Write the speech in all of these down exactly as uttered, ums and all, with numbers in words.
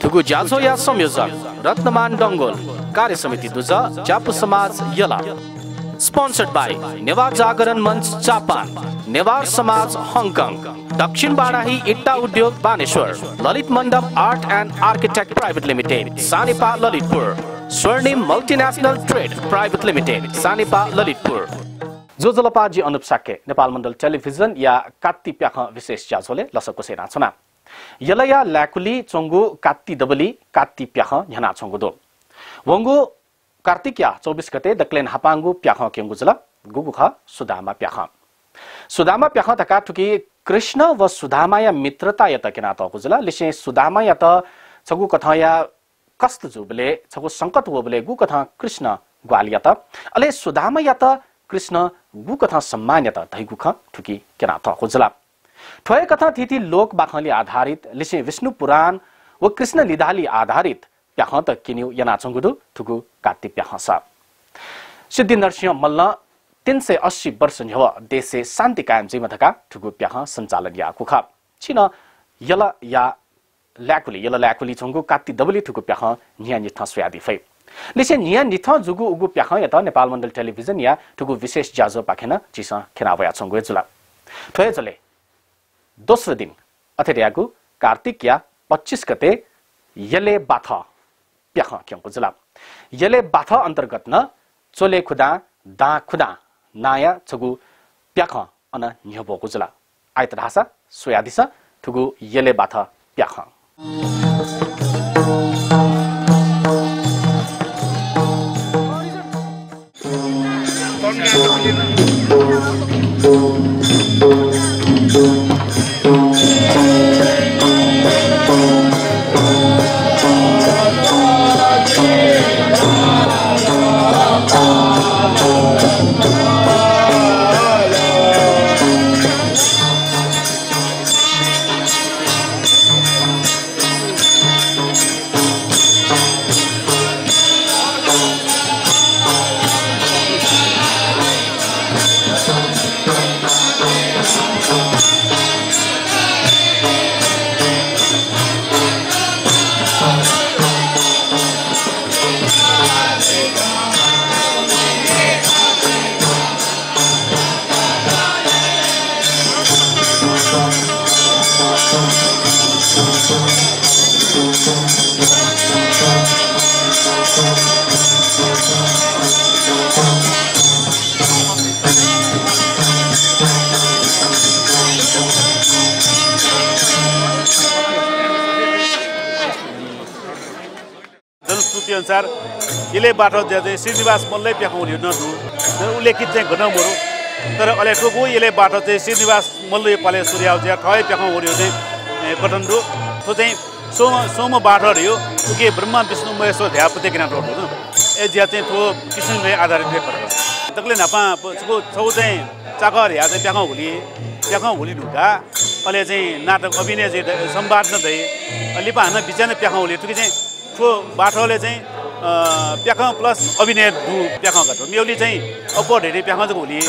थुगु ज्याझ्वःया संयोजन रत्नमान डंगोल, कार्य समिति दुजः ज्यापु समाज यल। Sponsored by नेवार जागरण मञ्च जापान, नेवार समाज हङकङ, दक्षिण बाराही इट्टा उद्योग बानेश्वर, ललित मण्डप Art and Architect Private Limited, Sanepa ललितपुर, स्वर्णिम Multinational Trade Private Limited, Sanepa ललितपुर। ज्वजलपा, जि अनुप शाक्य, नेपाल मण्डल टेलिभिजनया कात्ति प्याखं विशेष ज्याझ्वलय् लसकुस यानाच्वना। यलया लाय्कुलि च्वंगु कात्ति दबुलिइ कात्ति प्याखं न्ह्यानाच्वंगु दु। वंगु कार्तिकया चौबिस गते दकलय् न्हापांगु प्याखं क्यंगु जुल। गुगु खः? सुदामा प्याखं। सुदामा प्याखं धकाः थुकी कृष्ण व सुदामाया मित्रतायात क्यनातःगु जुल। लिसें सुदामायात छगू कथंया कष्ट जूबलय्, छगू संकट वःबलय् गुकथं कृष्ण ग्वाहालि यात, अले सुदामायात कृष्ण गुकथं सम्मान यात धइगु खँ थुकी क्यनातःगु जुल। थ्व हे कथं थीथी लोकबाखंलि आधारित, लिसें विष्णु पुराण व कृष्ण लिधालि आधारित प्याखंत क्यनेगु यानाच्वंगु दु थुगु कात्ति प्याखंस। सिद्धिनरसिंह मल्लं तीन सय अस्सी वर्ष न्ह्यः देशय् शान्ति कायम जुइमा धकाः थुगु प्याखं सञ्चालन याःगु खः। छिं नं यलया लाय्कुलि, यल लाय्कुलि च्वंगु कात्ति दबुलिइ थुगु प्याखं न्हियान्हिथं स्वयादी फइ। लिसें न्हियान्हिथं जूगु उगु प्याखंयात नेपाल मण्डल टेलिभिजनया थुगु विशेष ज्याझ्वःपाखें नं झीसं क्यना वयाच्वंगु हे जुल। थ्व हे झ्वलय् दोस्रो दिं, अथे धयागु कार्तिकया पच्चिस गते यलय् बाथः प्याखं क्यंगु जुल। यलय् बाथः अन्तर्गत नं च्वले खुदां दां खुदां नांया छगू प्याखं अन न्ह्यब्वःगु जुल। आयत धाःसा स्वयादिसँ थुगु यलय् बाथः प्याखं। जनश्रुति अनुसार यलय् बाथः जुया चाहिँ श्रीनिवास मल्लया प्याखं वःगु नं दु। तर उल्लेखित चाहिँ गनं मरु। तर अले थ्व यलय् बाथः चाहिँ श्रीनिवास मल्लया पालय् सुरु याःगु जुया थः हे प्याखं वःगु चाहिँ, ए, कथन दु। थ्व चाहिँ स्वम्ह, स्वम्ह बाथः धइगु, उकी ब्रह्मा विष्णु महेश्वर धयाः प्रतीक यानातःगु दु। अय् जुया चाहिँ थ्व किसिमय् आधारित हे कथन। दकलय् न्हापां प-, छगू, छगू चाहिँ चाकः धयाः चाहिँ प्याखं हुली, प्याखं हुली धुंकाः अले चाहिँ नाटक अभिनय जुइ द-, संवाद नं दइ। अले लिपा हानं बिचाय् नं प्याखं हुली। थुकी चाहिँ थ्व बाथःलय् चाहिँ, अ, प्याखं plus अभिनय दु प्याखं का। मेगुली चाहिँ अप्वः धइथें प्याखं जक हुली।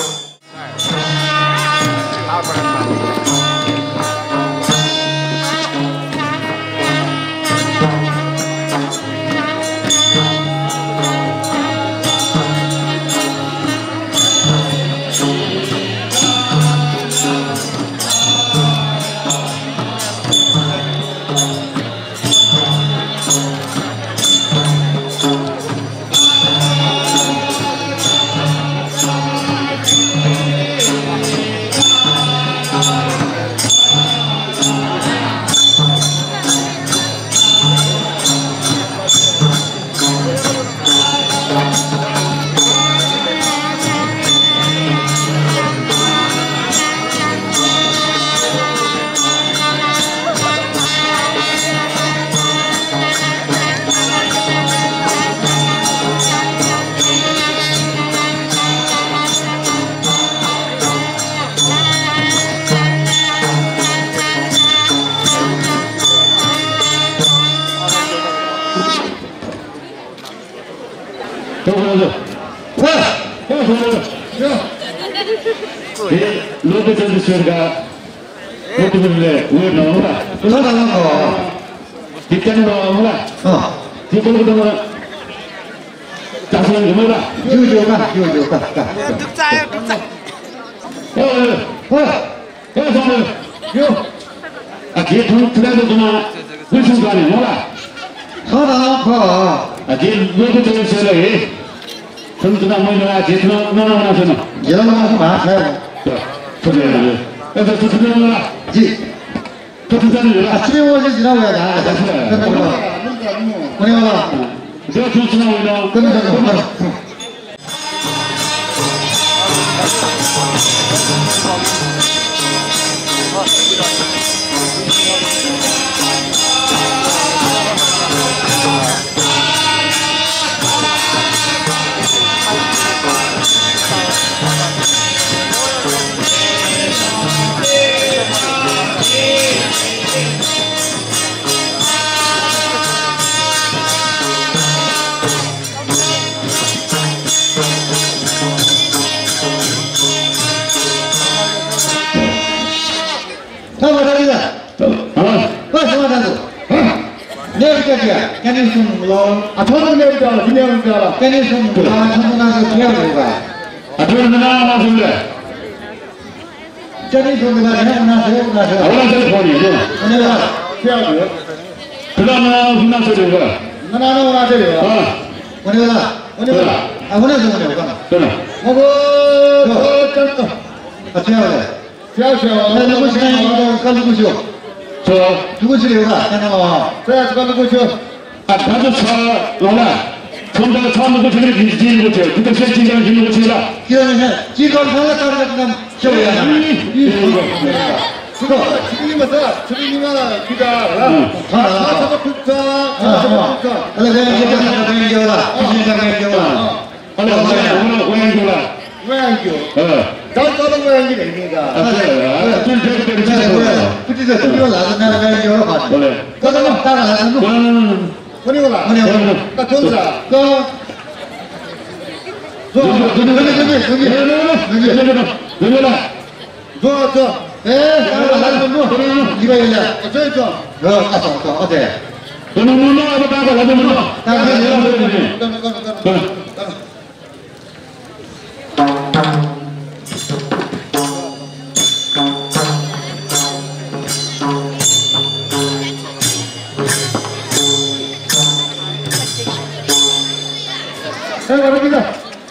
तितन बाबा मला। अँ। तितन बाबा मला। तासन मला। ज्यू, ज्यू, का, ज्यू, ज्यू, का, का। दुख्छ आयो, दुख्छ। ओ, ओ, ओ, सामु। यो। आ, के थुन थुला दो तुना। गुलसुन गाने मला। खः, खः। आ, के लोक चले चले हे। थुन थुना महिना ला जेठना नना वना छन। जेला मा भात खायो। थुन थुना। ए, थुन थुना। जी। थुन थुना। आ, श्री वो जी जिना वया गा। अच्छा। कोने वाला। जो थुन थुना वना। कोने वाला। थ्व भट्टाचार्य। हँ। ओ, समाधान दु। हँ। नेम क्या क्या? क्याने सुन लो। आ, थ्व नेम क्या ला? नेम क्या ला? क्याने सुन लो। आ, थ्व ना से क्या होगा? आ, थ्व ना ना सुन ले। क्याने सुन लो, ना ना से, ना से। होला से फोन ये। धन्यवाद। क्या हो? थ्व ना ना से होगा। ना ना ना से होगा। हँ। धन्यवाद। धन्यवाद। आ, धन्यवाद, धन्यवाद। चलो। मगो, चलो। अच्छा, होला। स्याउ, स्याउ। ए, लुकुस्यु, ए, कलुकुस्यु। छ। लुकुस्यु रे, होला, ए, न, अँ। छ, छ, लुकुस्यु। आ, दाजु छ, होला। थुम्ता छ, लुकुस्यु, जिं लुकुस्यु। थुम्ता से, जिं लुकुस्यु, होला। के हो, चिकन खाना, तर एकदम, के हो, यार? ई, ई, ई। छुट्टी निमा छ, छुट्टी निमा किता, होला। अँ। छ, छ, छ। छ, छ, फुट्छ, छ, छ, अँ, अँ। फुट्छ। अले, रे, ये, ये, रे, ये, होला। अँ। ये, ये, रे, ये, होला। अँ। अले, अँ, वया, वया, वया, वया। वया आंटी हो। अँ। दाजु, तँ ला वया आंटी धइगु का। अँ, अँ, अँ, तुं ठ्याक्क ठ्याक्क अँ, अँ। कुटी चाहिँ, कुटी वाला, हात नाला वया आंटी हो, हात। बोले। तँ ला, तँ ला, हात नु। अँ। कुनी वाला? कुनी वाला। अँ। का, तुं ला। का। जो, जो, जो, जो, जो। जो, जो, जो। जो, जो। ए, का, हात नु। अँ। इबा इला। अझै जो। अँ, का, का, का, अझै। जो, जो, जो, जो, अब का, का, जो, जो। का, का, जो, जो। अँ। ए, बाबा किजा।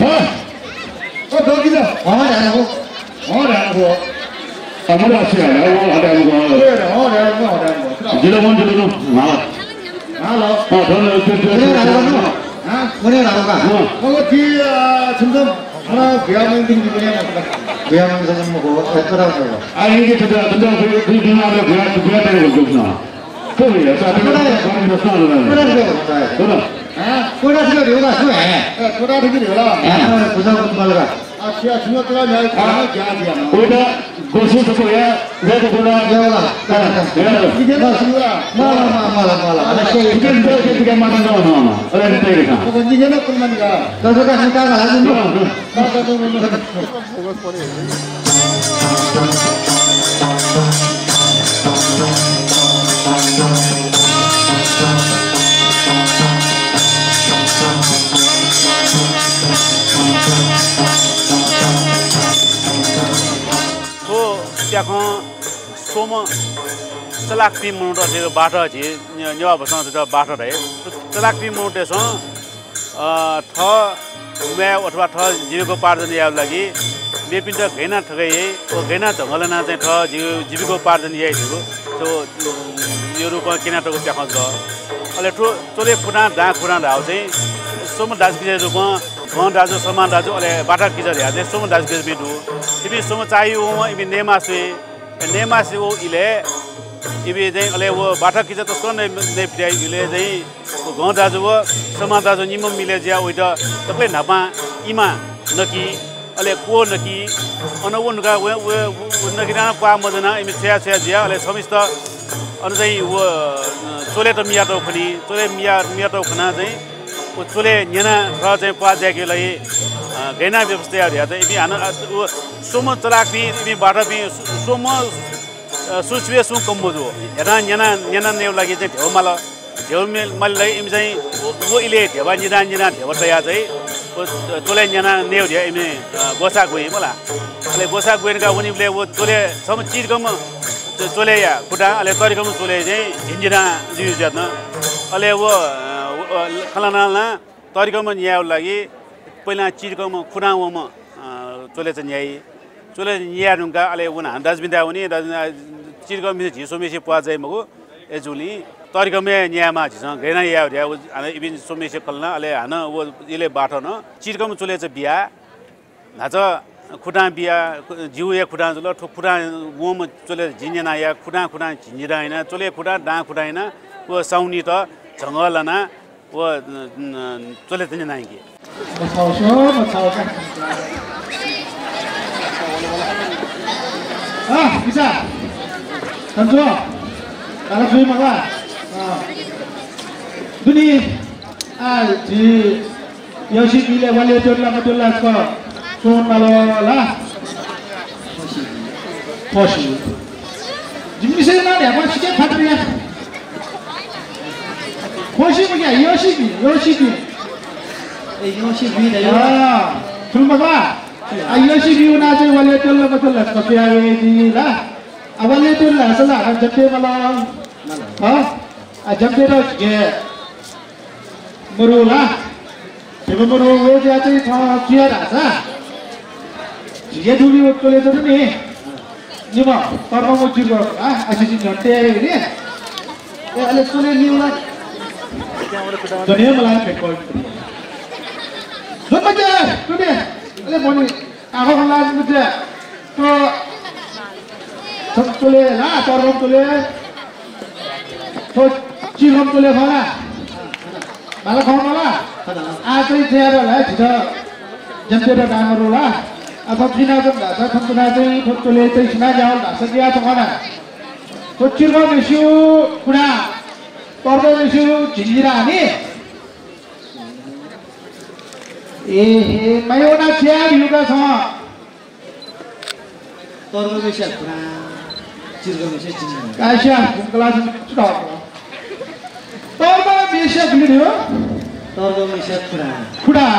हँ। ओ, बाबा किजा। हँ, धाये ला। हँ, धाये ला। अमर आसिया, हँ, धाये ला। ए, हँ, धाये ला, हँ, धाये ला। जिला वन, जिला टू। हँ। हँ, ल। हँ, धन्यवाद। कुने राजा बन्नु? हँ? कुने राजा का? हँ। अब ती, अ, छिमिसं मला भ्यामन दिन दिन कुने राजा? भ्यामन दिन मखु, अ, कता राजा? आ, इनके कता, कता, दुई दिन आगे भ्या, भ्या तैयार हो गया ना। तो भैया, साथ में कता है? कौन रस्ता हो रहा है? कता है? बोलो। हँ? कता है, ढ्योला, सुन है। ए, कता है, ढ्योला? हँ, पूजा कुंभल का। अच्छा, सुनो, तेरा न्याय, हाँ। क्या दिया ना? उल्टा कोशिश तो है, मैं तो बोला। क्या बोला? क्या, क्या, क्या? हाँ। ठीक है ना, सुनो ना। माला, माला, माला, माला। अरे, ठीक है, ठीक है, ठीक है, माता, ना, ना, ना। अरे, नहीं, नहीं, ना। तो ठीक है ना, कुल मन का। तो, तो, तो, तो, तो, तो, तो, तो, तो, तो। थ्व प्याखं स्वम्ह चलाकपिं मनूत थें बाटः झी ने-, नेवाः भाषां थ्व बाटः धाइ। चलाकपिं मनूतय्‌सं, अ, थः म्वाये अथवा थः जीविकोपार्जन यायेगु लागि मेपिन्त घृणा थकाइ याइ, व घृणा झंगः लानाः चाहिँ थः जीव-, जीविकोपार्जन याइ धइगु थ्व, उम्, यो रूपं क्यनातःगु प्याखं जुल। अले थ्व च्वले खुतां दां खुतां धाःगु चाहिँ स्वम्ह दाजुकिजा रूपं गं दाजु, समा दाजु, अले बाटः किजा धयाः चाहिँ स्वम्ह दाजुकिजापिं दु। इपिं स्वम्ह चाःहिइ वं इपिं नयेमाः स्वइ। नयेमाः स्वयेगु इलय् इपिं चाहिँ अले व बाटः किजा तसकं नये, नये फित्याइगु इलय् चाहिँ व गं दाजु व समा दाजु निम्ह मिलय् जुयाः वइत दकलय् न्हापां इमा नकी, अले क्वः नकी। अन व नुकाः व, व, व, व नकी नां क्वः मज्यानाः इमि छ्वया छ्वया जुयाः अले छम्हसित अन चाहिँ व, अ, च्वलेत मियातःगु खनी। च्वले मिया, मियातःगु खनाः चाहिँ व च्वले न्यनाः थः चाहिँ प्वाः जाय्‌केगु लागि, अ, गय् यानाः व्यवस्था याये धयाः चाहिँ इपिं हानं, अ, व स्वम्ह चलाकपिं, इपिं बाटःपिं, स्व-, स्वम्ह, अ, सुं स्वयाः सुं कम मजू। न्यनाः, न्यनाः, न्यनाः नयेगु लागि चाहिँ धेबा माल। ध्यबा मि-, मल्ल इमि चाहिँ व, व इलय् ध्यबा निदां निदां ध्यबा तयाः चाहिँ व च्वले न्यानाः नयेगु ध्यबा इमि, अ, ग्वसाः ग्वइ मला। अले ग्वसाः ग्वय् धुंकाः वनीबलय् व च्वले छम्ह चिधिकःम्ह च-, च्वलेया खुटां, अले तःधिकःम्ह च्वले चाहिँ झिंनिदां जुइ जुयाच्वन। अले व, अ, व, अ, खँ ल्हानाः ल्हानाः तःधिकःम्ह न्यायेगु लागि पहिला चिधिकःम्ह खुटां वंम्ह, अ, च्वले चाहिँ न्याइ। च्वले न्याये धुंकाः अले व नं हानं दाजुपिन्थाय् वनी, दाजुपिन्थाय् चिधिकःम्ह झी स्वम्हेसिया प्वाः जाइ मखु। अय्जूगुलिं तःधिकःम्ह हे न्यायेमाः झीसं, गय् यानाः याये धयाः व हानं इपिं स्वम्हेसिया खँ ल्हानाः अले हानं व इलय् बाथं नं चिधिकःम्ह च्वले चाहिँ बियाः न्हाचः खुटां बियाः, जिगु हे खुटां जुल, थ्व खुटां वंम्ह च्वले झिंनिदां यानाः खुटां खुटां झिंनिदां यानाः च्वले खुटां दां खुटां यानाः व साहुनीत झंगः लानाः व, अ, अ, च्वले चाहिँ न्यानाः यंकी। मछाउछ्व, मछाउछ्व। आ, मिसा। खँ छु? धाल जुइ मखु ला? अँ। दुने, आ, झी यःसिबी इलय् वालय् त्वःतेगु ला मत्वःतेगु ला छकः स्वये माल ला? खसी। जिमिसं नं न्ह्याक्व सिके खातिर या। खसी मखु या, यःसिबी, यःसिबी। ए, यःसिबी ला, यः। अँ, थुलि मखु ला? आ, यःसिबी वनाः चाहिँ वालय् त्वःतेगु ला मत्वःतेगु ला छकः स्वयावये ला? आ, वालय् त्वःतेगु ला धाःसा ला हानं जम्पे माल। हँ? आ, जम्पेत झिके मरु ला? धिबा मरु वय् जुयाः चाहिँ थः छु याये धाःसा, झिके दुगु व च्वले च्वन नि, निम्ह तःधिकःम्ह व चिधिकःम्ह ला, असिजि न्ह्यःने तये नि। ए, अले च्वले निम्ह ला। दुने मला फेक। दुने, अले मनि आखः ला मुझे। थ्व, थ्व च्वले ला, तःधिकःम्ह च्वले। थ्व चिधिकःम्ह च्वले खः ला? बांला खः मला? आः चाहिँ छु याये ला, झीत जम्पेत दां मरु ला? आ, थ्व चिनाच्वन धाःसा, थ्व चिनाच्वन, थ्व च्वले चाहिँ सिनाज्याःगु धाःसा ग्याः थ्व खः ला? थ्व चिधिकःम्हसिगु खुटां तःधिकःम्हसिगु झिंनिदां नि। ए हे, माया वनाः छु याये धुंकल छं? तःधिकःम्हसिया खुटां, चिधिकःम्हसिया झिंनिदां। कास्या, बुंकला जुल। तःधिकःम्हसिया गुलि धयागु? तःधिकःम्हसिया खुटां। खुटां।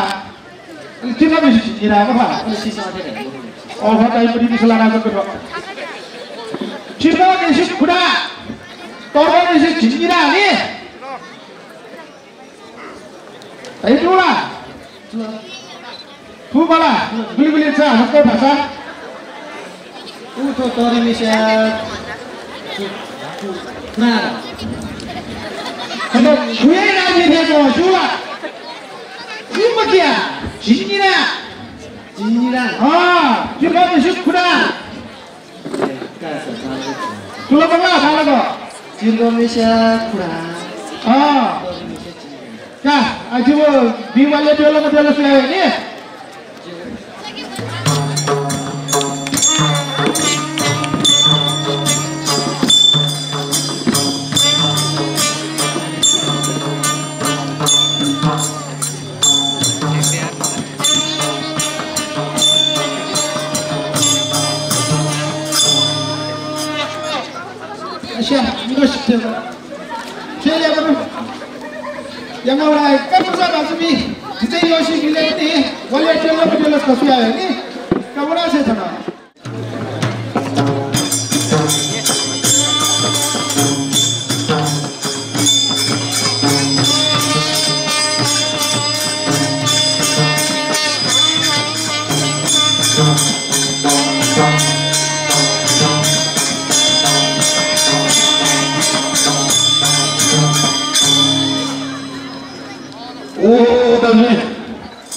अले चिधिकःम्हसिया झिंनिदां मखु ला? अले सिसं अथे धाइ। अ, भताइ परि मिसला ना जक। चिधिकःम्हसिया खुटां। तःधिकःम्हसिया झिंनिदां नि। अय् तुला। थुबला, गुलि गुलि चा, हक्क भाषा। उ थ्व तःधिकःम्हसिया, ना। अन्त खुये ना दिने को, तुला। उ मखु या, झिंनिदां। झिंनिदां। अँ, चिधिकःम्हसिया खुटां। तुला बंगला, बांला ग। चिधिकःम्हसिया खुटां। अँ। का, आ, जिगु बी वालय् त्वःतेगु ला मत्वःतेगु ला स्वयावये नि। अच्छा, निकष। खेल याबरु। यामा वडाय् कर्मचारी भाजुपिं, जितः यःसिबी इलय् नि, वालय् त्वःतेगु ला मत्वःतेगु ला छकः स्वयावये नि। का वडा छेँ थन। ओ, दाजु,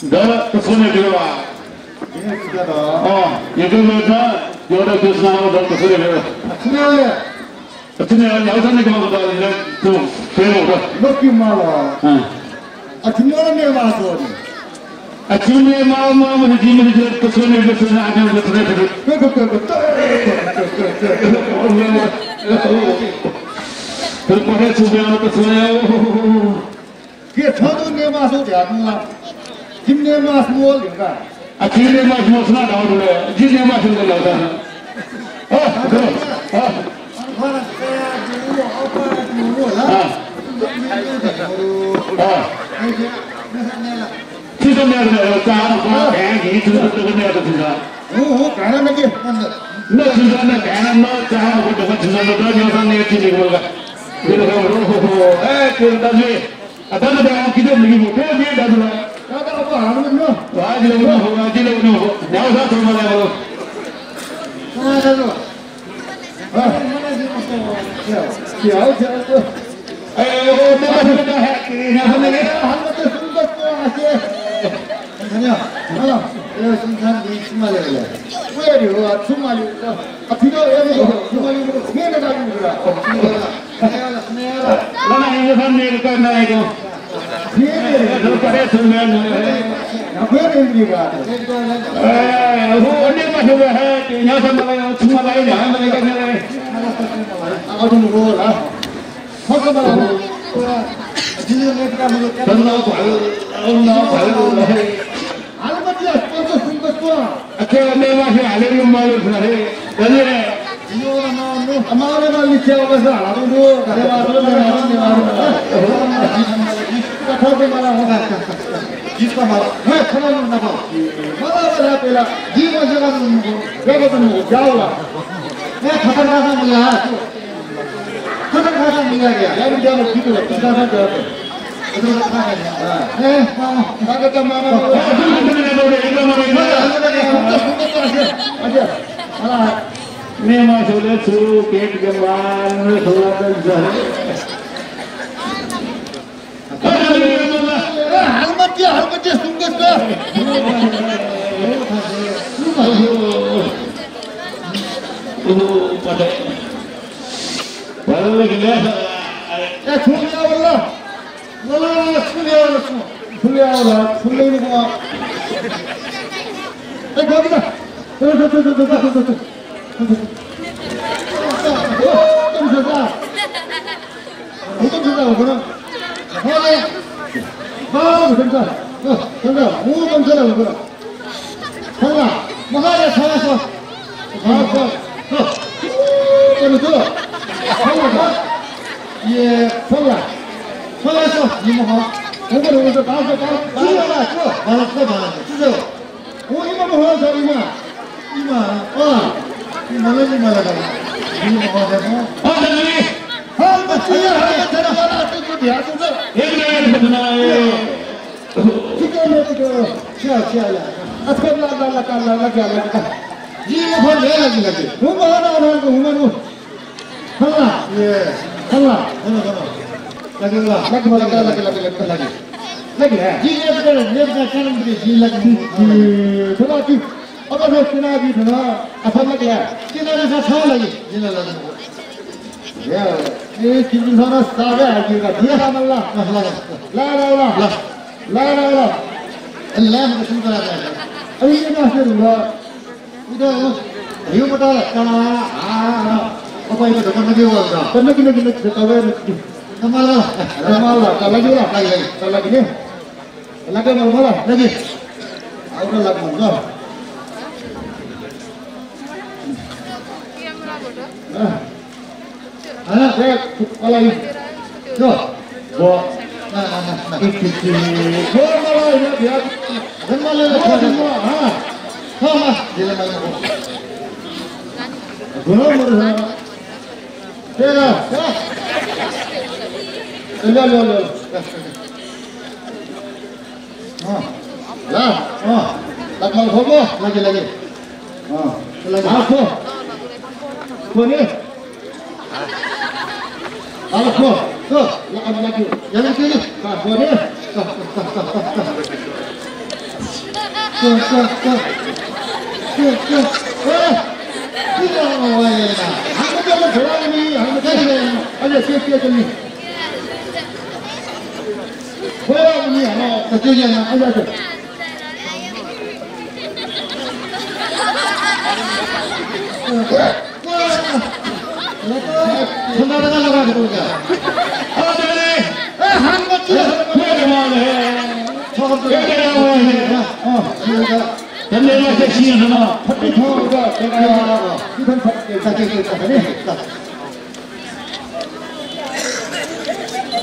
द, तसोने बिरवा। ए, सुधा द। अँ, यदु लोटा, योदा कृष्णा, द, तसोने बिरवा। सुधा द। तसोने, याउ सने कमा द, तू, फेरो द। लोकी माला। अँ। अ, छिमि नं नेमाः स्वः नि। अ, छिमि नेमाः, माः, माः, जिमि ने, तसोने, तसोने, आज्ञा, तसोने, तसोने। तर परे छु बेला तसोने। के छ दु नेमाः स्वः धयागु ला? जिमि नेमाः स्वः ल्यंका। अ, छिमि नेमाः स्वः सुनां धाःगु दु ले? जि नेमाः स्वः ल्यंका। अ, अ। अ। अँ। छिसं न्यायेत, चार, पाँच, ध्यान, घिं, छिसं न्यायेत, छिसं। हूँ, हूँ, घाना नके। न, छिसं न, घाना न, चार, छिसं न, न्यायेत, न्यायेत, छिसं। ए, त्यो दाजु। आ, दादा, दादा, किती निकी मो? त्यो दे, दादा। दादा, अब हाल्नु न। वाह, जिलो न, वाह, जिलो न। न्यायेत, थोमा ल्यायेत। अँ, दाजु। अँ। क्या हो, क्या हो? ए, ओ, दादा, दादा, है, न्यायेत, न्यायेत। हाल्नु त सुन्दर को आसे। धन्य। अँ, ए, सुन्दर, नि सुमाले होला। उ यार हो, आ, सुमाले। आ, फिर, ए, सुमाले, मेहनत आगे बढ़ा। लना, ये सामने का ना आएगा। अँ। ला, अँ। ताकमाल खोको, लागे, लागे। अँ, लागे। हाँ, खो। खो ने। हाँ, खो। खो। ला, अब लागे। यार, के ने? हाँ, खो ने। खो, खो, खो। खो, खो, खो। खो, खो। ए! किन आउनु भयो यहाँ? हाम्रो त छोरा नि, हाम्रो त छोरा नि। अझ के, के, के नि?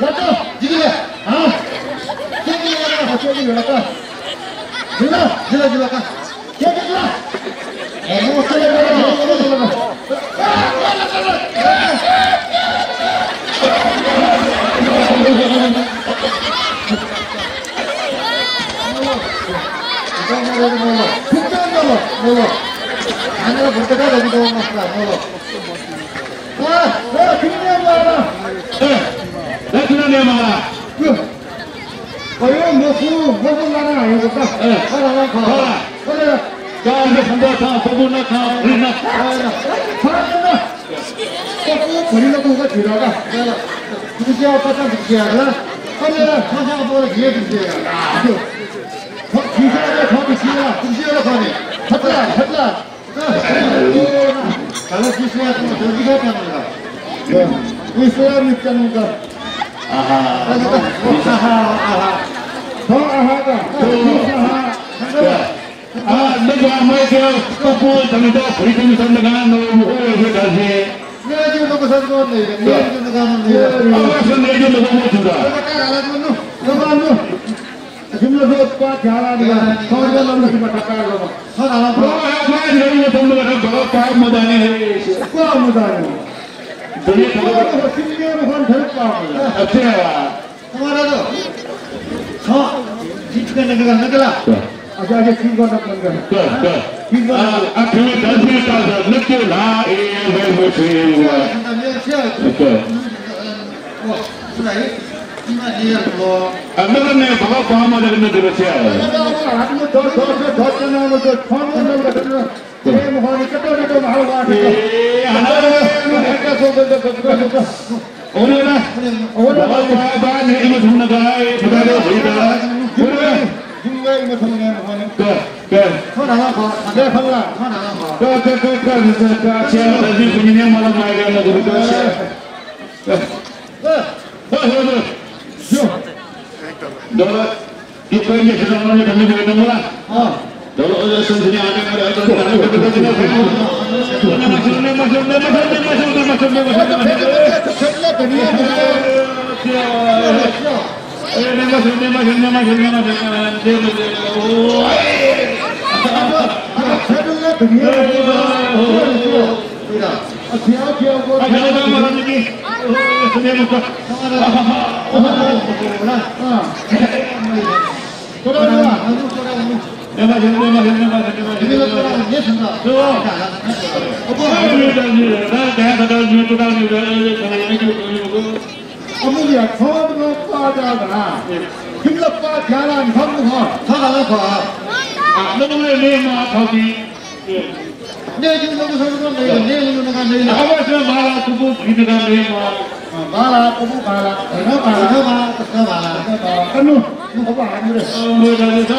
लत, जिगु ले। हाँ। के के लत? के के लत? जिला, जिला, जिला का। के के लत? ए, म उसले लत, म उसले लत। दक्षिणा नेमाला। अयो, मखु, मखु लाना आयो त। ए। अरे, अरे, खा। खा। अरे। का, अरे, खा, खा, पबु न खा, भुइ न। अरे, खा, खा। पबु भुइ न, पबु का, धिरा का। अरे, तुझे क्या पता, तुझे क्या, अरे? अरे, खा, खा, बोल, ये तुझे। खा, खा, खा, तुझे, तुझे, खा, नहीं। फटला, फटला। काला शिष्य आत्मा जल्दी का, क्या मिला? ईश्वर नित्यानंद। आहा। आहा, आहा। हाँ, आहा का। आहा। आ, नगु आमय के, पप्पू, तमिता, भुइकम, संदगा, नौ, मुखो, ये, ये, दाजी। मेरे जो लोग संदगा नहीं है, मेरे जो लोग नहीं है। अवश्य मेरे जो लोग मौजूद है। तो बता, हालत में नु, जबान नु। जिमला जो पा ध्याला निका, सौंदे लम्बा की बता का लो। सर, आराम तो करो। आ, मैं नहीं, ये तुम लोग बहुत पाप मदानी है। पाप मदानी। दुनिया तो तो सिंगे भगवान घर पाप मदानी। अच्छा। तुम्हारा तो। हाँ, जीत का निकला, निकला। अच्छा, अच्छा, ठीक बात अपन का। कर, कर। ठीक बात। आ, आ, फिर दस मिनट का सर, नक्की ला, ए, ए, ए, ए, ए, ए। अच्छा। अच्छा। अ, नगरने भगव पामा जगन्नाथ देवस्य। ए, हनारे, हनारे, हनारे। ओरे ना, ओरे ना। भगव पामा ने इमथुन गाय, भगव भीता। ओरे ना। कर, कर। कर, कर, कर, कर, कर, कर, अच्छा, अभी पुण्य मला मायगा ना गुरु का। कर। हो, हो, हो। जो। दौलत, यो कहिले सुनाउन यो कमी देख्नु होला? अँ। दौलत, अझ सम्झिने आँटा गरेर अझ अमुलिया थौंकन्हय् पाः जाः धुन। जिमित पाः ज्याला नि थौंकन्हय्। थौंकन्हय् खः। आ, नबुले नेमा थौंकि। ने जु नबु थौंकन्हय् ने, ने जु नका ने। अवश्य बाला कुपु भुइँ नका नेमा। अँ, बाला कुपु बाला। धन बाला। धन बाला, कृष्ण बाला। धन बाला। कनु। नु खबर हानि रे। अँ, म जाने छ।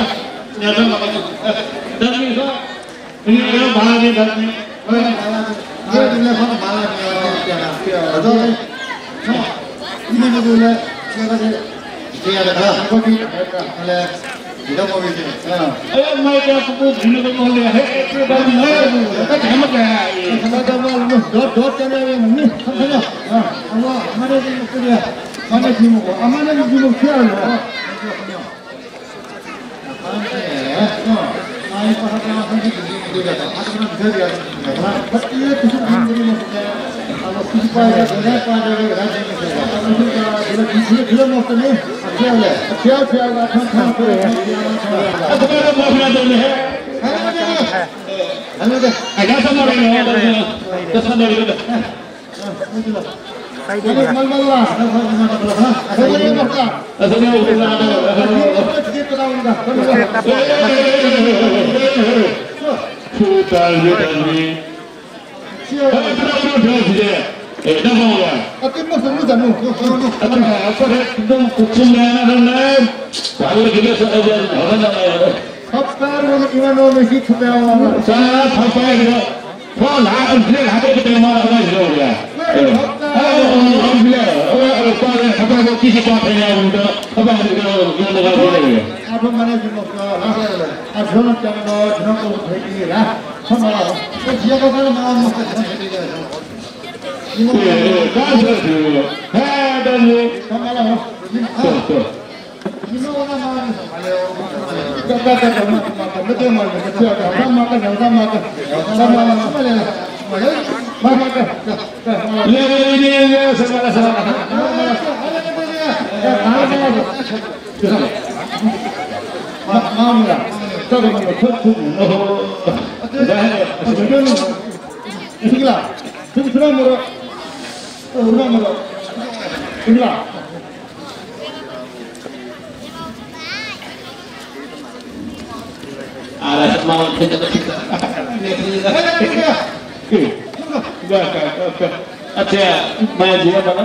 न्यादन बाला। जाने छ। ए, ए, भाला दे, भाला दे। ए, भाला दे। ए, तुमले कौन भाला दे? क्या, क्या? अरे, इधर को बोले, क्या कर दे? क्या कर दे? हमको भी, अरे, इधर को भी दे। हाँ। ए, मैं क्या तुमको भूल को बोल रहा है? ए, ए, भाई, मैं, मैं क्या है? दत, दत त्यानाः वये नि। खने, अँ, अब अमानय् जुइम्ह, अमानय् जुइम्ह, अमानय् जुइम्ह छु याः? अच्छा, माया जिया बना।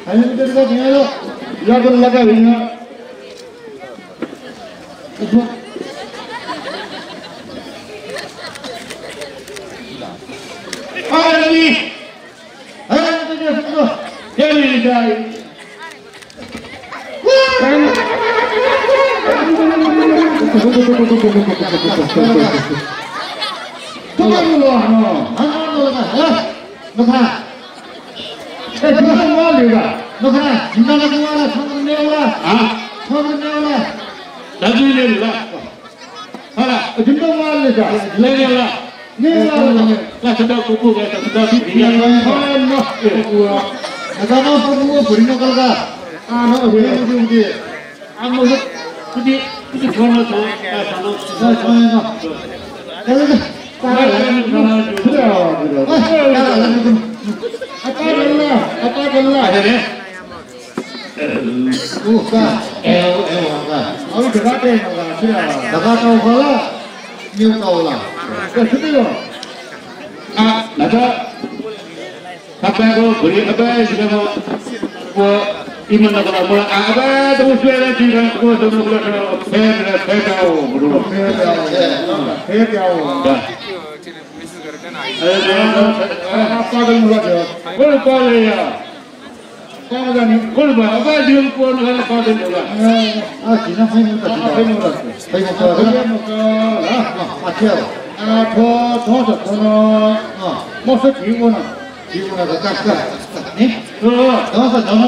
हामी उधर का ध्यान लो, लगन लगा हुई ना। अरे रवि, अरे तो क्या सुन तो, क्या नहीं जाए? तुम्हारे लो, हाँ, हाँ, हाँ, हाँ, हाँ। ए, जिमित म्वाःल का। नखना, जिमित ला म्वाःल, छंगु नेवाः ला। हाँ? छंगु नेवाः ला। दाजु नेवाः ला। हला। ए, जिमित म्वाःल का। ले नेवाः ला। नेवाः ला। ला, छता कुकु गए, छता भी दिया। हाँ, न। ए, कुकु। नखना, कुकु, भुरी नकल का। आ, न, उदे, उदे, उदे। आ, मखु, कुति, कुति थ्व न थ्व, आ, थ्व न। अँ, थ्व न। चल, चल। तारा, तारा, तारा, तारा। अँ, तारा, तारा। अँ, तारा, तारा। अँ, तारा, तारा। अरे, अरे। ऊ, का। ए, ओ, ए, ओ, का। अरू ढका ते, का, का। ढका त उखला, न्यू त उला। ए, सुति हो। आ, नखना। थपाय्‌गु भुरी अपाय् जिगु व इमन नकल मला आ अपाय् दु सुय् ला जिगु व दु नकल फेर फेर आओ गुरु। फेर आओ। फेर आओ। दा। अरे, अरे, पागल मुला जो। बोल पागल या। पागल जानी। बोल बा, अपाय् जिगु व नकल पागल मुला। आ, जिना फाइन मुला। आ, फाइन मुला। फाइन मुला। आ, आ, क्या? आ, थो, थो, थो, थो, न। आ। मस्त ठीक हो ना। ठीक हो ना, का, का, का। नि? अँ। दस जन,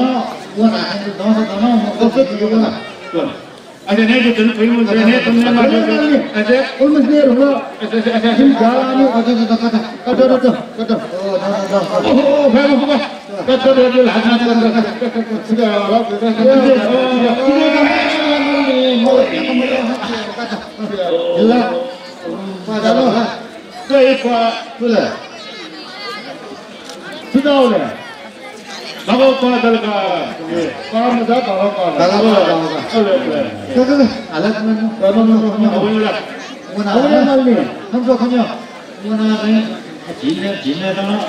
व ना, दस जन, म दस जन। अझ नै त जुन फिल्म जुन नै तुमने मार। अझ उनमें से रुको। अझ, अझ, अझ। फिल्म जा रहा है। अझ, अझ, अझ, अझ। अझ, अझ, अझ, अझ। ओ, दस, दस। ओ, ओ, ओ, भाई, रुको। कट, कट, कट, हाथ ना कट, कट, कट, कट। जिल्ला। पाजालो। सही। तुला। सुजावले। भगव पादल का। पार मजा भगव पादल। भगव पादल का। अले, अले। तो, तो, तो। अलग में। तो, तो, तो, तो। अवला। वो ना, अवला मल्ली। हम तो खन्यो। वो ना नहीं। झिल्ले, झिल्ले तो ना। वो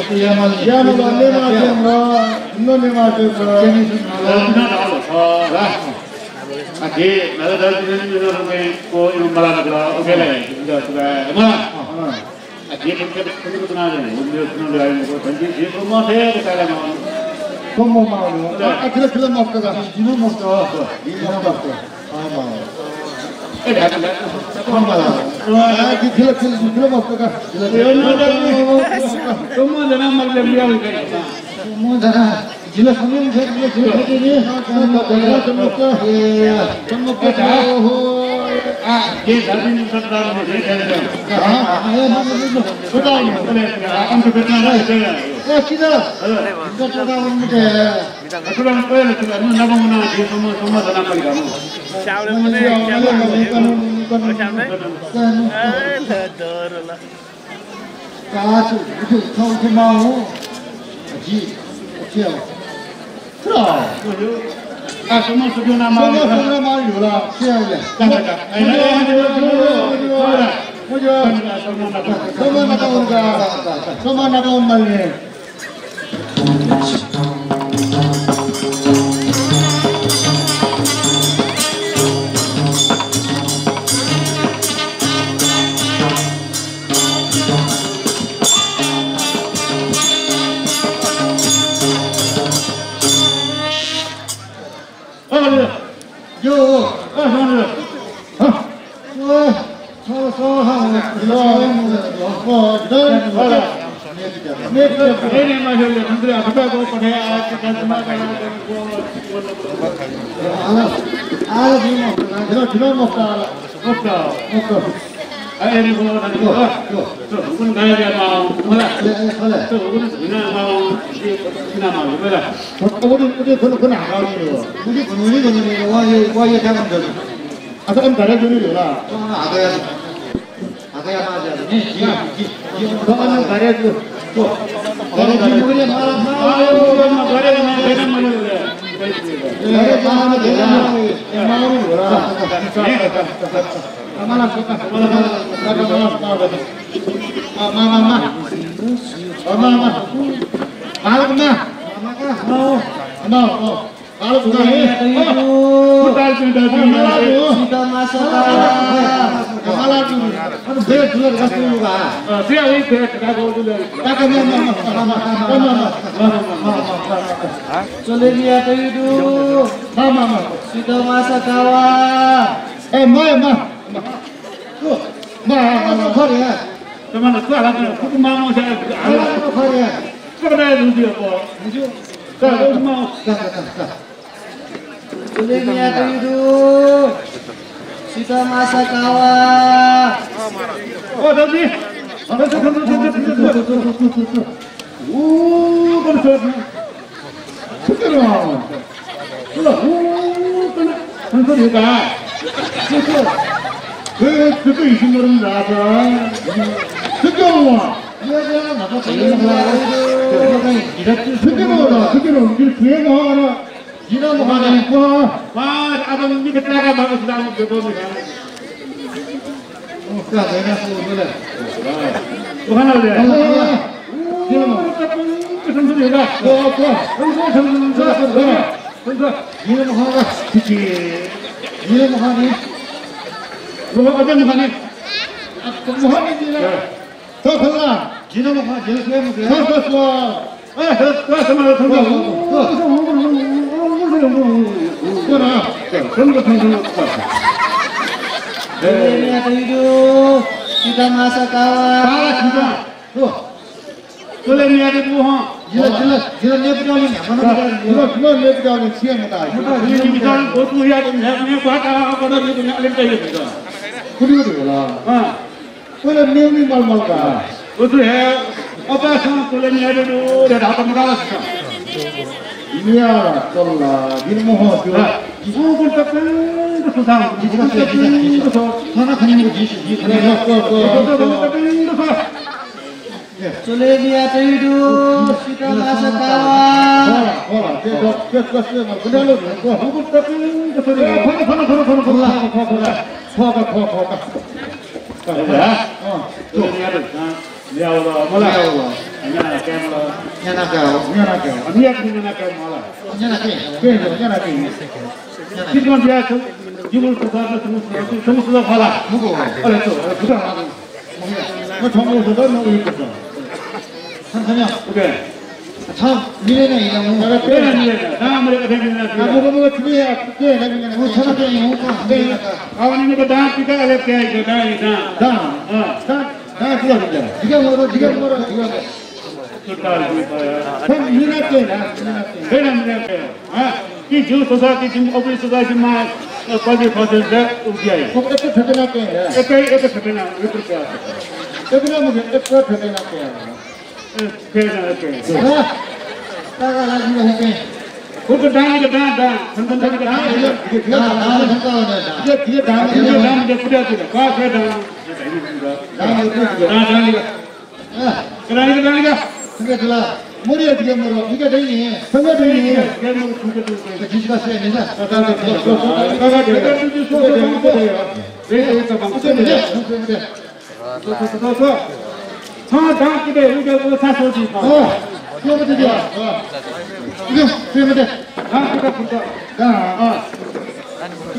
तो या मल्ली। या मल्ली, ने मा, ने मा, ने मा, ने मा। ना, ना, ना, ना। आ, झी, मला दल, झी, झी, झी, झी, को, इमं मला नकल, उबेले, इमं सुगा, मला। अँ। आ, झी, झी, झी, झी, झी, झी, झी, झी, झी, झी, को, मथे, को, ताला, मा। को, मो, मा, मा। आ, आ, खिला, खिला, मस्त का। जिनो मस्त। जिनो मस्त। आ, मा। ए, ढाका, ढाका। को, मा। आ, खिला, खिला, खिला, मस्त का। खिला, खिला। ए, मो, मो, मो, मो। को, मो, जना, मर, ले, लिया, उनका। मो, जना। जिल्ला समिति, जिल्ला समिति, जिल्ला समिति। ए, सम्मुख, ओहो। आ, ये जाति सरकार में दे दे। हाँ, हाँ, हाँ, हाँ, हाँ। सुधार में। अरे, आ, उनके बेटा ना है। ए, सीधा। हाँ। इनका चौदह उनके। अतुरंग कोई नहीं, तुम नबम ना, ये समूह, समूह जना पड़ेगा। चावल बने, चावल बने। ए, ले, दौड़ ला। काच उठे उठा उठे माओ। जी, अच्छा। आ, समस्त जो ना माओ। समस्त जो ना माओ होला। क्या होला? का, का, का। ए, ए, ए, ए, ए, ए, ए, ए। समस्त ना का उनका। समस्त ना का उन मालने। अरे, यो, अ, हाँ, हाँ। अ, अ, अ, हाँ, हाँ, हाँ, हाँ, हाँ। आला, आला, आला। अ, ए, रे, बोलो, बोलो, बोलो। तो, हुकुन गाय गाय माओ, बोला। ए, ए, बोला। तो, हुकुन धुना माओ, ये, धुना माओ, बोला। तो, उदे, उदे, गुन, गुन, हागा, उदे, गुन, उदे, गुन, उदे, वा, ये, वा, ये, क्या काम कर? अच्छा, हम घरे जुनी होला। तो, हागा या, हागा या, मार जा, नहीं, जी, जी, जी। तो, हम घरे जु, तो, घरे जुनी, मार, मार, मार, मार, घरे, घरे, घरे, घरे, घरे, मार, मार, घरे, मार, मार, होला। माला, माला, माला। माला, माला। माला, माला। अमा, अ, कालो बुगा हे। अ, कुताल पिंदा पिंदा। सीता मासा कावा। अ, माला तू। अन बे दुलर गस्तु बुगा। अ, सिया वही बे का गो दुलर। का का, मा, मा, मा। च्वले मिया तयु दु। मा, मा, मा। सीता मासा कावा। ए, मा, मा। मा, मा, मा, खरे। तमन तो आला तो कुकुर मामो से आला तो खरे। कबडा लुदियो को। का, मा। का, का, का, का। च्वले मिया तयु दु। सीता मासा कावा। ओ, दौजी। ओ, सीता मासा कावा। च्वले मिया तयु दु हँ। जिला, जिला, जिला नेपु डाउने न्ह्याम्ह नं दा, जिला, जिला नेपु डाउने सिया मता। जिला नेपु डाउने गोतु या न्ह्याम्ह, नेपु हाता, बडा नेपु न्ह्याले तयु दु। कुदि कुदि होला। अँ। च्वले नेउनि मलमल का। गोतु हे, अपासं च्वले मिया तयु दु, रे धाता मताला सित। मिया तल्ला, दिन मोह त्यो। अँ। जिसु गुण तपिंग सुधा, जिसु गुण तपिंग सुधा। खाना खाने को जिसु, जिसु खाने को। च्वले मिया तयु दु, सीता मासा कावा। कि जिउ सोचा कि जिम अबुइ सोचा कि मा पदे फसे जे उगियाइ। एक ठेकेना के है। एक, एक ठेकेना, एक रुपया। एक ना मुझे एक ठेकेना के है। ए, के ना के। हाँ। ताका लागी है के। खुद दान के दान, दान। संतन दान के दान। दान, दान, दान, दान। ये, ये दान, ये दान, ये पूजा के। का के दान। दान, दान, दान। कनानिका, कनानिका। संगे तुला। मोरी अधिक मरो, निका दैनी। संगे दैनी। जिसका से नहीं ना। हाँ, दाम किते, उनके वो सा सोची। हाँ, क्यों मत दिया? हाँ। क्यों, क्यों मत? दाम किते फुटता? दाम, हाँ।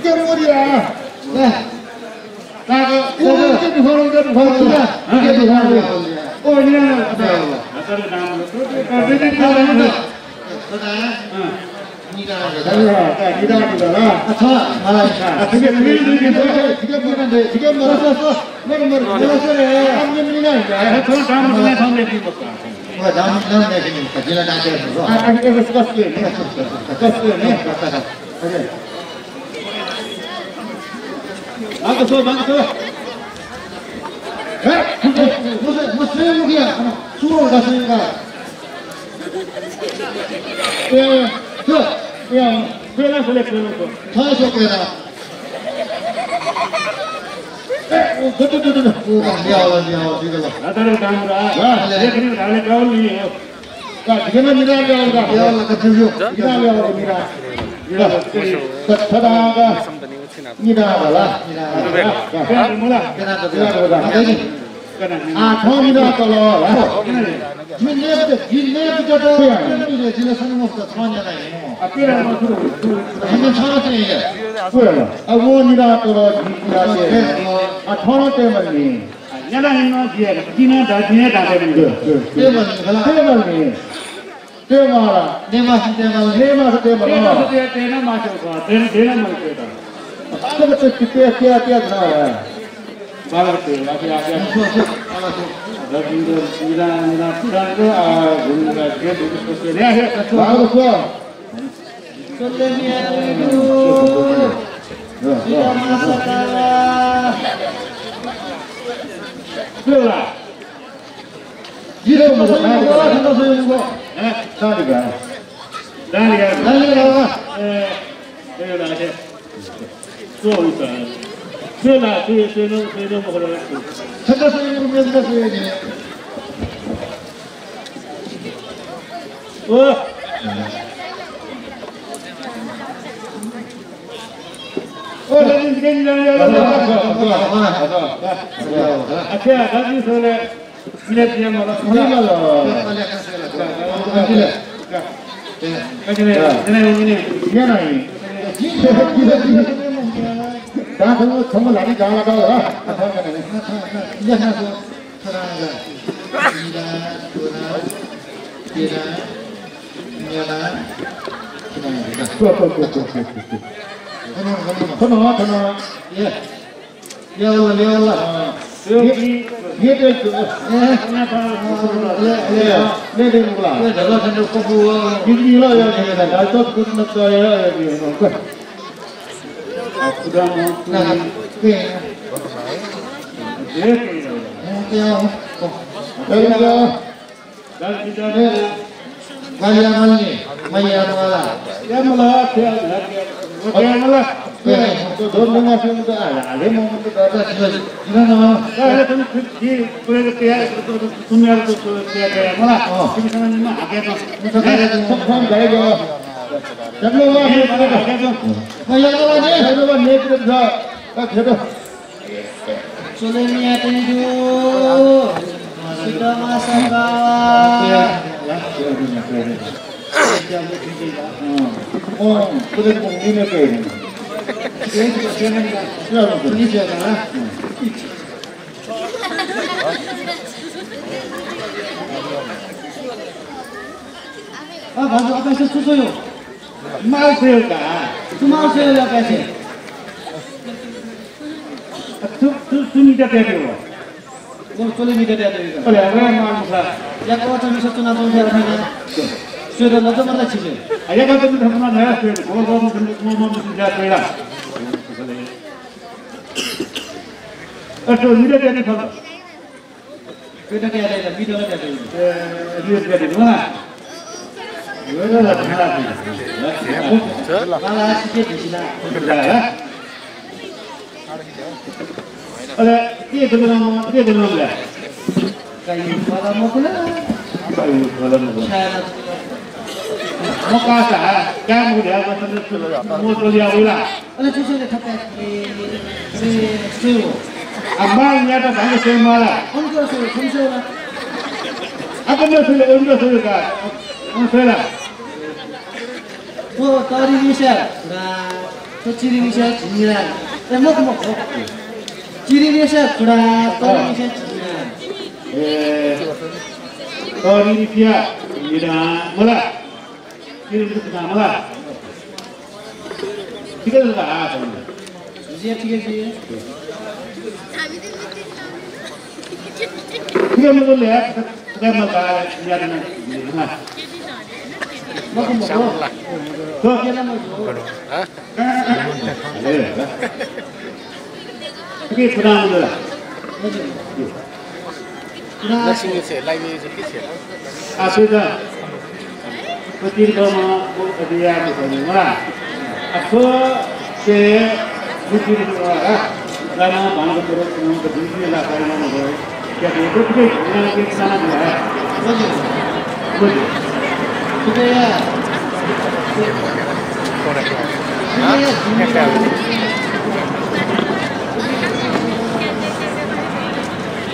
क्यों मोरी आ? ताका, ओ, के दुखा, के दुखा, के दुखा। ओ, निया, निया। मागसो, मागसो। हे, मसे, मसे मुखिया, सुरो दासिंगा। ए, तो, ए, पेला सोले, पेला सो। थाहा सो पेला। ए, ओ, दु, दु, दु, दु, दु। ओ, लिया होला, लिया होला, ठीक होला। रातारे काम रा। वाह, ले। देखने वाले कौन नहीं है? का, दिगना निरा लिया होला। लिया होला, का, जुजु। निरा लिया होला, निरा। निरा, सदा का। निरागला। निरागला। आ, थौं मिला तल, ला। जिं नेप दे, जिं नेप दे, जिं नेप दे, जिं सन्मुख त छं न्याना हिँ। आ, पिला मखु। हिँ छं चाहिँ हे। आ, वो मिला तल, जिं मिला दे। आ, थौं ते मनी। आ, न्याना हिँ न, जिं हे, जिं नं दा, जिं हे दा दे मनी। दे, दे। दे मनी, खला। दे मनी। तेमाला। नेमास तेमाला। नेमास तेमाला। तेमास ते-, तेना मास्यो का। तेन-, तेना मास्यो का। तेना ते-, ते-, ते-, ते-, ते-, ते-, बालक ते, आके, आके, आके। रविन्द्र, मीरा, मीरा, मीरा, आ, घुमघुम, के, के, के, के, के, बालक स्व। सोले मिया तुइगु। सीता मासा काला। बेला। जिरो मत, जिरो मत। हैं? दालिका। दालिका। दालिका। ए, ए, दालिका। सो हुन्छ। सो ला, सो, सो, सो, सो, सो, सो। छक्का सो, सो, सो, सो, सो। ओ। ओ, दाजु, दाजु, दाजु, दाजु। अच्छा, दाजु, सोले। मिले दिया मला। मिले मला। दाखलो थम्ह लाली गाला गाला। थन, थन। ए। ल्यावल, ल्यावल। अँ। ये, ये, ये, ए, ले, ले, ले, ले, मुला। ए, ढल खण्ड कपु हो। बिजली लो, यो, यो, यो, ढल तो कुछ न तो, यो, यो, यो, यो। आ, खुदा म, ना, पे। ये, ये, ये, ये। गाली मल्ने, मैया मला। या मला, या, या, या, या मला। ए, तो दोन दिन से तो आ, आले मोमन तो दादा। ना, ना। अरे, तुम खुद की, पूरे के क्या, तुम यार तो, तो क्या, क्या, मला। अँ। तुम समझ में आ गया तो। मुझे तो सब काम जाएगा। सब लोग आ गए। मैया मला ने। सब लोग नेतृत्व था। आ, खेतो। सोले मिया तुइगु। सीता मासा काला। आ, भाजु, आ, पैसा सुचो यो। माल सेल का। तू माल सेल या पैसे। तू, तू, तू नीचे दे दे वो। वो चोले नीचे दे दे वो। अरे, अरे, माल दूसरा। या को तो मिसो चुना तो क्या रखा है? स्वेटर लजो मतलब चीज़ है। आ, या का तो मिसो चुना नया स्वेटर। वो, वो, वो, वो, वो, वो, वो, वो, वो, अच्छा, नीचे दे दे, खा। पेटा क्या रहेगा? बीटा क्या रहेगा? ए, बीटा क्या रहेगा? वेला ला, ठंडा पी। काला सिके दिसिला। अरे, के देना, के देना ले? काई फला मखु ला? काई फला मखु ला? मखु सा, क्या मखु ले? मतलब, मोटो लिया वेला। अले छुसे ले थपे से से हो। आ माल न्याता भाग से माला। उनको से, उनको से। आ कन्या से, उनको से का। उनको से ला। वो तरी मिसा, रा, तो चिरी मिसा झिरा। ए मखु मखु। चिरी मिसा, खुडा, तरी मिसा झिरा। ए, तरी मिसा झिरा, मला। किन दुःख नामला? ठीक है, दुःख आ, ठीक है, ठीक है। ठीक है, मतलब, यार, ठीक है, मतलब, यार, ना, ना। मको, मको। तो, हाँ? ठीक है, खुदा मतलब। लक्ष्मी से, लाइमी से, किस से? आ, सुधा। पतिर्गम, वो अदिया में बने, वाह। अथो से, बुद्धि में, वाह। गाना, भांग, करो, सुनो, तो बुद्धि में ला, गाना, ना, ना, क्या बोलते, तुझे गाना के गाना जो है। बोलिए। तुझे यार। हाँ? क्या क्या?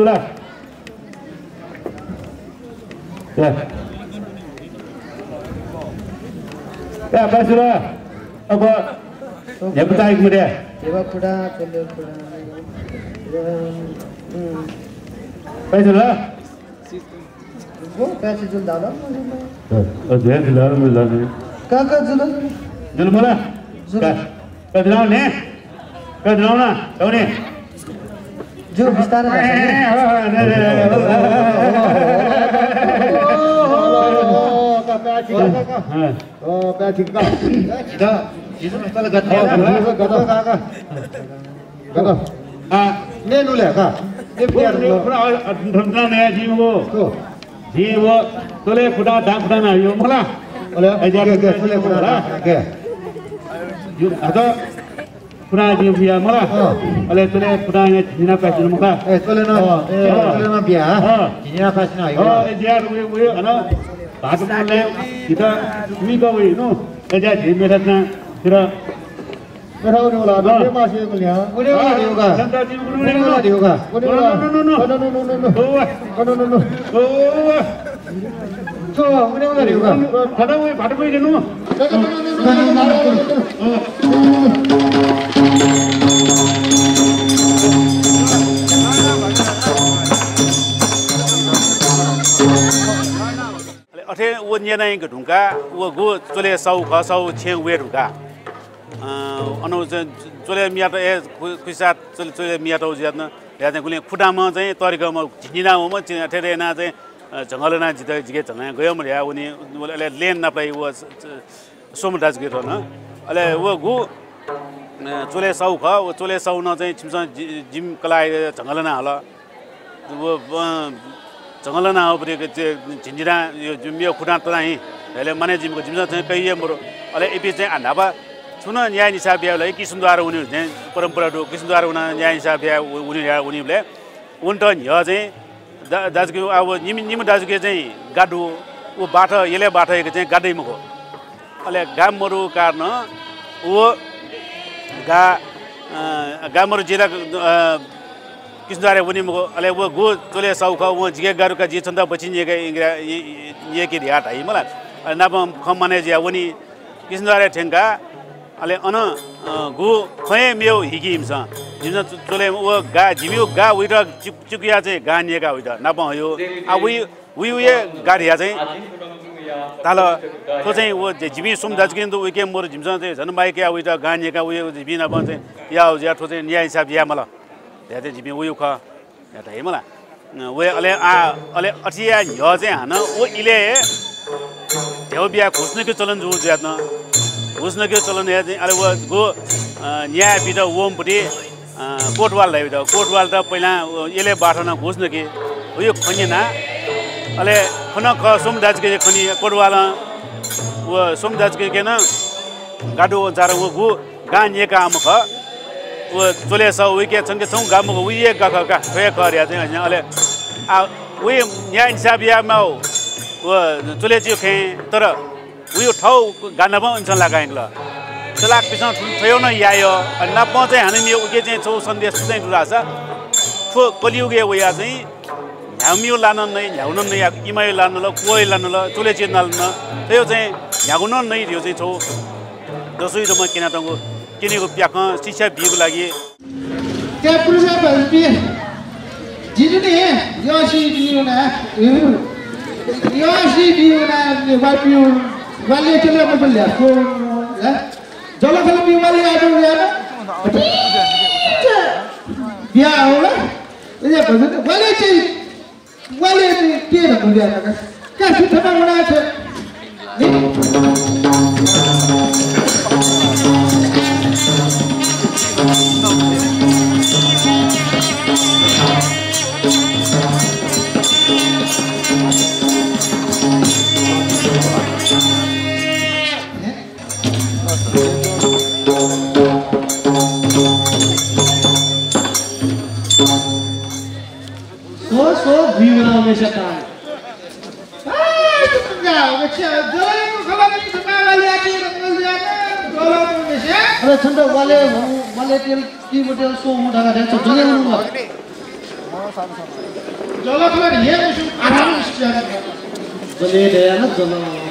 जुल ला? या। या, पाय्छि जुल। अब न्ह्यइपुसे ताइक मते। न्ह्यइपुसे ताइक मते। पाय्छि जुल ला? गु पाय्छि जुल धाल? अ, अ, जुल धाल, जुल धाल। का, का जुल? जुल मला? जुल। का, का जुल ने? का जुल ना? का ने? ज्यू, बिस्तारै लाग्छ नि। अँ, का, का, ठिक का, का। अँ, का, ठिक का। अँ, का, का। गत। आ, ने नुले का। ने प्यार नु। पुरा, अ, अ, धमधम ने जिं वो। को? जिं वो, तोले खुदा, दां खुदा ना यो मला। अले, ए, जा, के, के, तोले खुदा, के? यो, हत, खुदा जिं बिया मला। अँ। अले तोले खुदा ने झिना पासिन मखा। ए, तोले ना, अँ। ए, अँ। तोले ना बिया, हा? अँ। झिना पासिन यो। अँ, ए, जा, वे, वे, हन, भात बोले, इत, मी का वे, नु। ए, जा, झिन मेरा ना, फिर, मेरा उन्हें वाला, हाँ। मेरे पास ये मिल गया। उन्हें वाला हाँ। दियोगा। संता जी, उन्हें उन्हें वाला वाला। दियोगा। उन्हें वाला। No, no, no, no। No, no, no, no, no। ओवा। No, no, no, no। ओवा। So, उन्हें वाला दियोगा। थोड़ा वो भाट कोई देनु। No, no, no, no, no। अले अथे व न्यनाइक धुंका, व गु चोले साहु खः, साहु छेँ वये धुंका। अ, अन चाहिँ चोले मियात, ए, खु-, खुइसा चोले, चोले मियात जुयात न, या चाहिँ गुलिं खुदाम्ह चाहिँ तरिकम्ह झिंझिना वम्ह, चि-, अथे याना चाहिँ, अ, झंगल याना जितः, जिके झंगल याना गय् मध्या वनी, अले लेन नापलाइ व स-, स-, सोम दाजुके थन। अले व गु, अ, चोले साहु खः, व चोले साहु नं चाहिँ छिमिसं जि-, जिम कलाः झंगल याना हल। व, अ, झंगल याना हःपट्टि झिंझिना यो जि मेगु खुदां तनाः हिं धैले माने जिमिगु जिमिसं चाहिँ कइ हे मरु। अले इपिं चाहिँ आ न्हापा छुं नं न्याय निसाफ बियाबलय् किसुनद्वार वने चाहिँ परम्परा दु। किसुनद्वार वनाः न्याय निसाफ बिया व-, वने या वनीबलय् वनेत न्ह्यः चाहिँ दा-, दाजुके, अब निम्ह, निम्ह दाजुके चाहिँ गा दु, व बाथ, यलय् बाथ याके चाहिँ गा दइ मखु। अले गा मदुगु कारणं व गा, अ, गा मदु जिला, अ, किसुनद्वारय् वनी मखु। अले व गु चोले साहु खः, वं जिके गा दु का, जिं छन्त बच्छि न्यय्के, न्यय्के धयाः धाइ मला। अले नापं खँ मानय् जुयाः वनी। किसुनद्वारय् थ्यंकाः अले अन, अ, गु खँ हे मेगु हिकी इमिसं। जिमिसं चो-, चोले व गा, जिमिगु गा वइत चिक-, चिकुया चाहिँ गा न्यय्का वइत नापं हयो। आ, वइ, वइ, वइ गा धया चाहिँ धाल। थ्व चाहिँ व जि-, जिमि सोम दाजुकिं दु, वइके मरु, जिमिसं चाहिँ झन माइकया वइत गा न्यय्का वइ, जिमि नापं चाहिँ या, या थ्व चाहिँ न्याय इन्साफ याये माल धया चाहिँ जिमि वइ खः। या धाइ मला। वइ अले आ, अले अथे याये न्ह्यः चाहिँ हानं व इलय् हे ध्यबा बियाः घुस नकेगु चलन जू जुयात न। घुस नकेगु चलन हे चाहिँ अले व गु, अ, न्याय बीत वंपट्टि, अ, कोतवाल धाइ बीत। कोतवालत पहिला व यलय् बाथं घुस नके। वइ खँ न्यना। अले खँ नं खः सोम दाजुके खनी कोतवालं। व सोम दाजुके नं गादु वंचारं व गु गां न्यय्काम्ह खः। व चोले साहु वइके छंके छंगु गा मखु, वइ हे गा खः का, थ्व हे खः धया चाहिँ अले आ, वइ न्याय इन्साफ यायेमाःगु व चोले चिजु खँय्, तर वइ थःगु गा नापं इमिसं लाकाः यंकल। चलाकपिसं थ्व, थ्वयागु नं याइ। अले नापं चाहिँ हानं मेगु उके चाहिँ छगू सन्देश चाहिँ दु धाःसा, थ्व कलियुगय् वयाः चाहिँ न्ह्यागुमिगु ला नं नइ, न्ह्यागु नं नइ, इमाया ला नं ल, क्वया ला नं ल, चोले चिजु ला नं ल, थ्वयागु चाहिँ न्ह्यागु नं नइ धइगु चाहिँ छगू दसुइ दमा क्यनातंगु, क्यनेगु प्याखं शिक्षा बीगु लागि। त्या पुरुषा भल्पी, जितुनि यःसी बियुना, यःसी बियुना, वापियु, वाले चले मबल ल्या, को, ला? जलखल बिवाले आदु याना। बिया होला। ए, भजन, वाले चाहिँ वाले नि के धकु याना का। का सुथमा हुना छ। सो, सो, भिउला हमेशा ताल। अरे, छन्त वाले, वाले तेल, की बोतल, सो हूँ ढाका ढेर छ, जले हूँ। जले खबर ये, आराम से। जले दया ना, जले।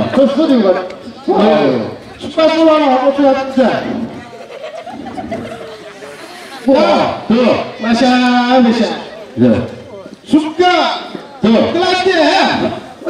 अँ, सस्ता दिउ बा। अँ। सुपासु वाला हो, सुपासु। वाह। दु। मासा, मासा। दु। सुक्का। दु। क्लास दे है।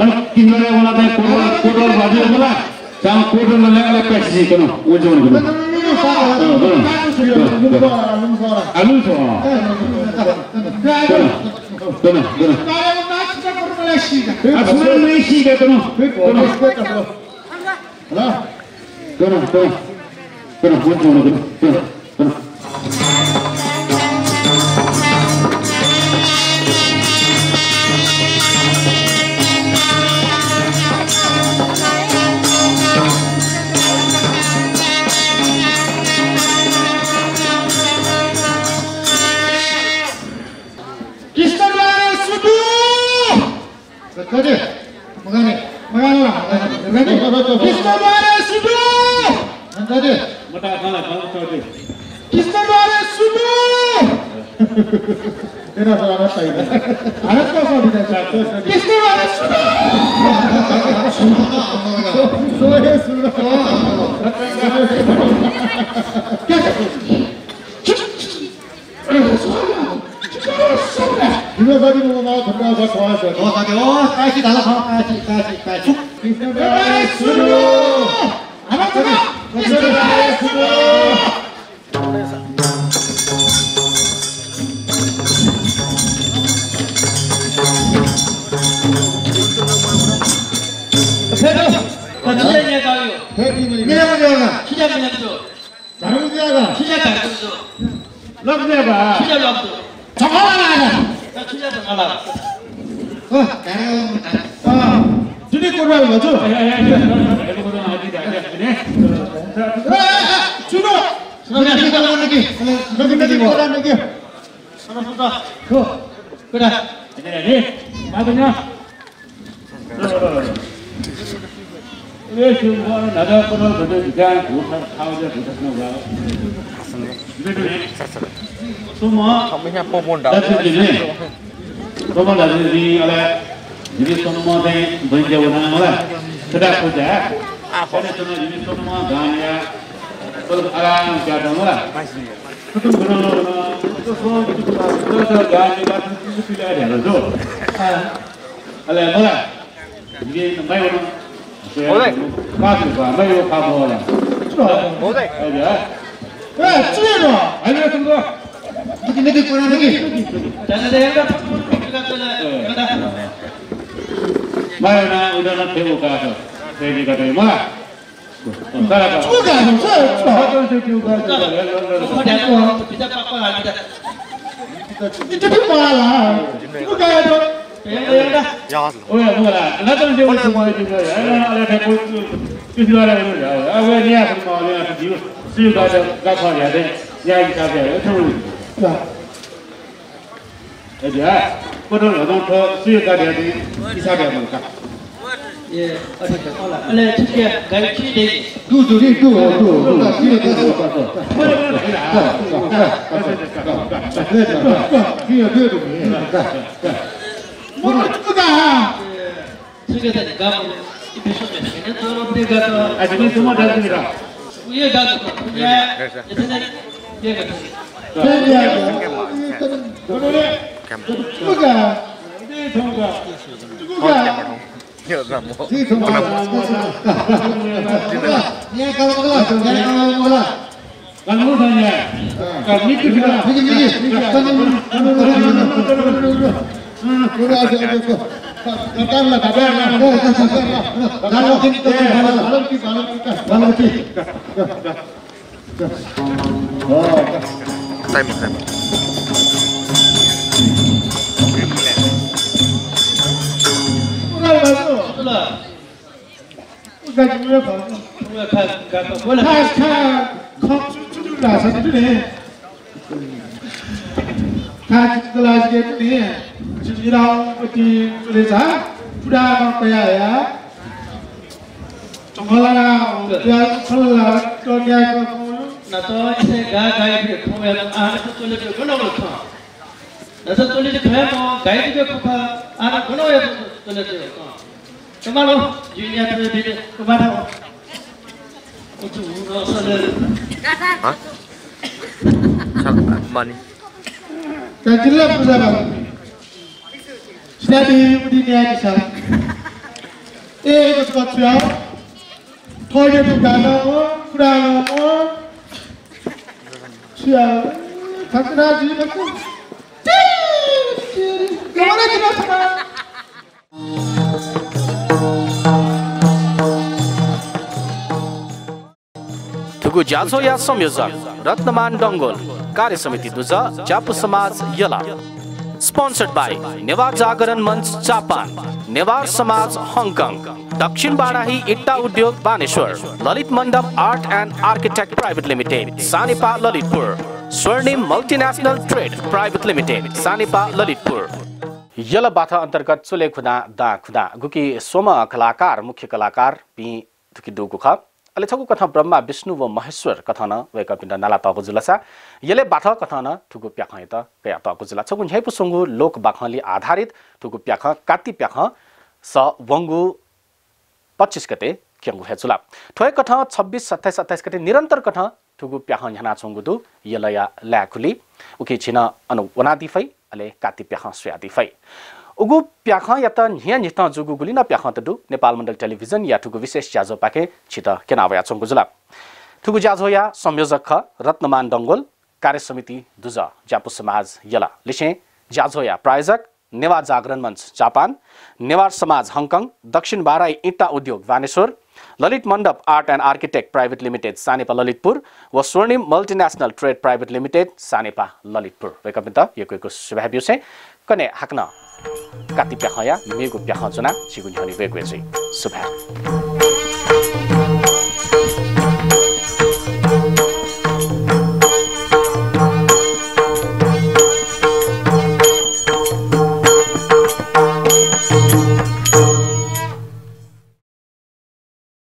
अन किन्नरे वना तै कोटल, कोटल बाजू वना। चां कोटल लले अले पैसे जी कन, वो जोन कन। आलू सो। कन, कन, कन। असुना नहीं सीगा कन। कन, कन, कन। कन, वो जोन कन। कन। कृष्ण द्वारे सुदु। कति? मगाने, मगाने ला। कृष्ण द्वारे सुदु। कति? मता खाना खाना कति? कृष्ण द्वारे सुदु। तेरा सारा सही है। भारत का सौ विधायक। कृष्ण द्वारे सुदु। सोए सुदु। क्या? इधर साथी लोगों का धन्यवाद, स्वागत है। ओ, साथी, ओ, काशी धाला खाओ, काशी, काशी, काशी। कृष्ण बारे सुनो। कृष्ण बारे सुनो। लग दिया बा। छुजा लग दु। झंगः लागा। छुजा झंगः लागा। अ, अ, जुनी कोरवाल मजू। ए, ए, ए, ए, ए, ए, ए, ए, ए, ए, ए, ए, सुनो। सुनो, सुनो, सुनो, सुनो, सुनो, सुनो, सुनो। को? कोदा। ए, ए, ए, बाबु न। अले मला। जिके माइवना। होदै। काजु बा, माइव खा बोला। होदै। अरे। ए, चिनो। अरे, तुमको। निकी, निकी, कोना निकी। माइवना, उदाना फेव का। फेव का, मला। अय्‌जुया, कोदो ह्वजं थ्व सुया गाड्या दि, इसा ब्या मन का। ए, अच्छा, अच्छा, होला। अले छिके गाडी खी दे। दु, दु, दु, दु, दु, दु, दु, दु, दु। मोर तुका। छिके त गाम, ई विश्व में, ने तो अपने गाता। आ, जिमी सुमो डाल दिला। उये गाता, उये। इतने, ये गाता। Time, time. हाँ? मानी। सिनादी उदी न्याय दिसा। ए, जस्तो छु याः? थोगे दुकान हो, पुरानो हो। छु याः? खतरा जी, खतरा। थुगु ज्याझ्वःया संयोजक रत्नमान डंगोल, कार्य समिति दुजः ज्यापु समाज यल। Sponsored by नेवार जागरण मञ्च जापान, नेवार समाज हङकङ, दक्षिण बाराही इट्टा उद्योग बानेश्वर, ललित मण्डप Art and Architect Private Limited, Sanepa ललितपुर, स्वर्णिम Multinational Trade Private Limited, Sanepa ललितपुर। यल बाथः अन्तर्गत चुले खुदां दां खुदां, गुकी स्वम्ह कलाकार, मुख्य कलाकारपिं थुकी दुगु खः। अले छगू कथं ब्रह्मा, विष्णु व महेश्वर कथं नं वय्‌कःपिन्त नालातःगु जुल सा, यलय् बाथः कथं नं थुगु प्याखंयात कयातःगु जुल। छगू न्ह्याइपु स्वंगू लोक बाखंलि आधारित थुगु प्याखं कात्ति प्याखं स वंगु पच्चिस गते क्यंगु हे जुल। थ्व हे कथं छब्बिस, सत्ताइस, अट्ठाइस गते निरन्तर कथं थुगु प्याखं न्ह्यानाच्वंगु दु यलया लाय्‌कुलि। उकी झी नं अन वनादी फइ, अले कात्ति प्याखं स्वयादी फइ। उगु प्याखंयात न्हियान्हिथं जूगु गुलि नं प्याखंत दु। नेपाल मण्डल टेलिभिजनया थुगु विशेष ज्याझ्वःपाखें छितः क्यनावयाच्वंगु जुल। थुगु ज्याझ्वःया संयोजक खः रत्नमान डंगोल, कार्यसमिति दुजः ज्यापु समाज यल। लिसें ज्याझ्वःया प्रायोजक नेवाः जागरण मञ्च जापान, नेवार समाज हङकङ, दक्षिण बाराही इँटा उद्योग बानेश्वर, ललित मण्डप Art and Architect Private Limited Sanepa ललितपुर व स्वर्णिम Multinational Trade Private Limited Sanepa ललितपुर। वय्कःपिन्त यक्व यक्व सुभाय् ब्यूसें कन्हय् हाकनं कात्ति प्याखंया मेगु प्याखं ज्वनाः छिगु न्ह्यःने वयेगु हे जुइ। सुभाय्।